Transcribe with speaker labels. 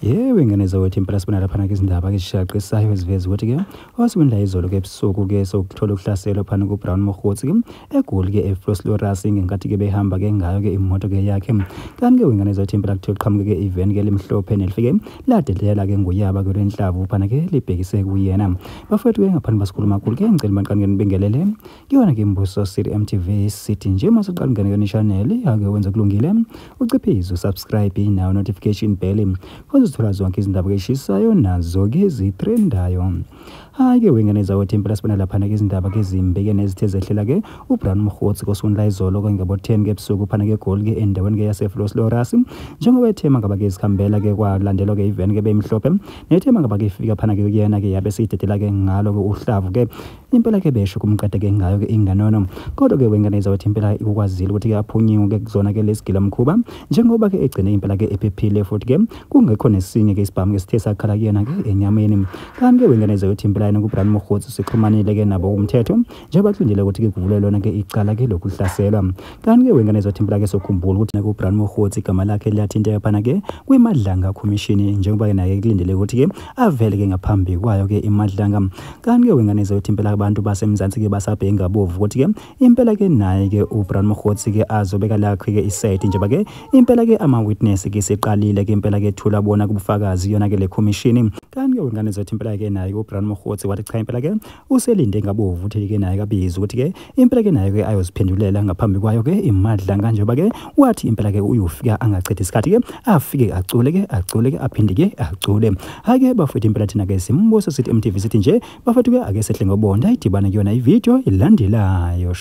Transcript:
Speaker 1: Yebo, ingane zawethu impela sibona laphana ke izindaba ke ezishaqisayo eziveza ukuthi ke osukwini izolo ke ebusuku ke sokuthola ukuhlaselwa phana kuBrown Mogotsi ke eGoli ke eVosloorus ngenkathi ke behamba ke ngayo ke imoto ke yakhe. Kanti ke ingane zawethu impela kuthiwa qhamuke ke iveni ke limhlophe nelifike ladelela ke nguyaba ke lwenhlavu phana ke libhekise kuyena. Bafowethu ke ngaphambi basikhuluma kakhulu ke ngicela maqange nibingelele kuyona ke Mbuso City MTV sithi nje masuqala ungene kuyona channel ake wenze kulungile uciphize usubscribe nayo notification bell uzithola zonke izindaba eshisayo nazo ke ezitrendayo. Hayi ke wengane zawethu impela sibona laphana ke izindaba ke ezimbi ke nezithe zehlela ke uBrown Mogotsi kosukwini izolo ke ngabo 10 ke ebusuku phana ke eGoli ke endaweni ke yaseVosloorus njengoba ethema ngaba ke isikhambela ke kwalandelwa ke iveni ke bemhlophe nethema ngaba ke ifika phana ke kuyena ke yabe seyidedela ke ngalo ke uhlavu ke impela ke besho kumqede ke ngayo ke inganono. Kodwa ke wengane zawethu impela ukwazile ukuthi ke aphunyiwe ke kuzona ke lesigila mkhuba njengoba ke egcine impela ke ephephile futhi ke kungekho nesinye ke isibhamu ke sithe sakhala kuyena ke enyameni. Kanti ke wengane zawethu impela yena kuBrown Mogotsi sixhumanile ke nabo umthetho njengoba kulindele ukuthi ke kuvulwe lona ke icala ke lokuhlaselwa. Kanti ke wengane zawethu impela ke sokhumbula ukuthi kuBrown Mogotsi igama lakhe liyathinteka phana ke kwiMadlanga Commission njengoba ke naye kulindele ukuthi ke avele ke ngaphambi kwayo ke iMadlanga. Kanti ke wengane zawethu impela abantu baseMzansi ke basabheke ngabovu ukuthi ke impela ke naye ke uBrown Mogotsi ke azobeka lakhe ke isayidi njengoba ke impela ke ama witness ke seqalile ke impela ke thula bona kubufakazi yona ke le commission. Kanti ke wengane zawethu impela ke naye uBrown Mogotsi wathi cha impela ke uselinde ngabovu ukuthi ke naye kabiza ukuthi ke impela ke naye ke ayoziphendulela ngaphambi kwayo ke iMadlanga njengoba ke wathi impela ke uyofika angachithi isikhathi ke afike acule ke acule ke aphinde ke acule. Hayi ke bafethu impela thina ke Simbuso City MTV sithi nje bafethu ke ake sehle ngobonda idibane kuyona ivideo ilandelayo.